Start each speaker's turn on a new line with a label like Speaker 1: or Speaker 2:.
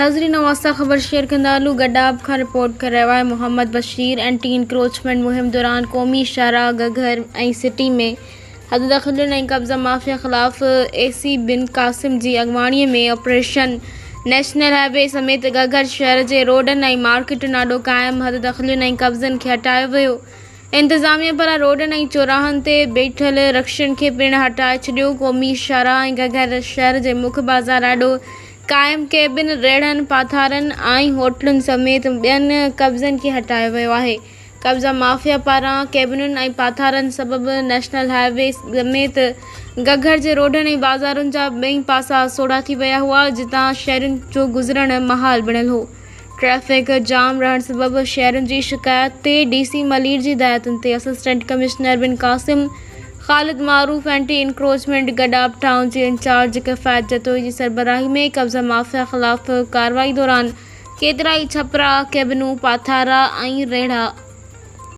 Speaker 1: ناظرين اوهان سان خبر شيئر ڪندا هلون گڏاپ کان رپورٽ ڪري رهيو آهي محمد بشير اينٽي انڪروچمينٽ مهم دوران قومي شاهراهه گهگهر ۽ سٽي ۾ حد دخلين ۽ قبضا مافيا خلاف اي سي بن قاسم جي اڳواڻي ۾ آپريشن نيشنل هاء وي سميت گهگهر شهر جي روڊن ۽ مارڪيٽن آڏو قائم حد دخلين ۽ قبضن کي هٽايو ويو انتظاميا پاران روڊن ۽ چوراهن تي بيٺل رڪشن کي پڻ هٽائي ڇڏيو. قومي شاهراهه ۽ گهگهر شهر جي مک بازار آڏو قائم ڪيبن، ريڙهن، پاٿارن ۽ هوٽلن سميت ٻين قبضن کي هٽايو ويو آهي. قبضا مافيا پاران ڪيبنن ۽ پاٿارن سبب نيشنل هاء وي سميت گهگهر جي روڊن ۽ بازارن جا ٻئي پاسا سوڙها ٿي ويا هئا، جتان شهرين جو گذرڻ محال بڻيل هو. ٽريفڪ جام رهڻ سبب شهرين جي شڪايت تي ڊي سي ملير جي هدايتن تي اسسٽنٽ ڪمشنر بن Qasim Khalid Maroof anti encroachment Gadap town جي انچارج ڪفايت جتوئي جي سربراهي ۾ قبضا مافيا خلاف ڪارروائي دوران ڪيترائي ڇپرا، ڪيبنون، پاٿارا ۽ ريڙها.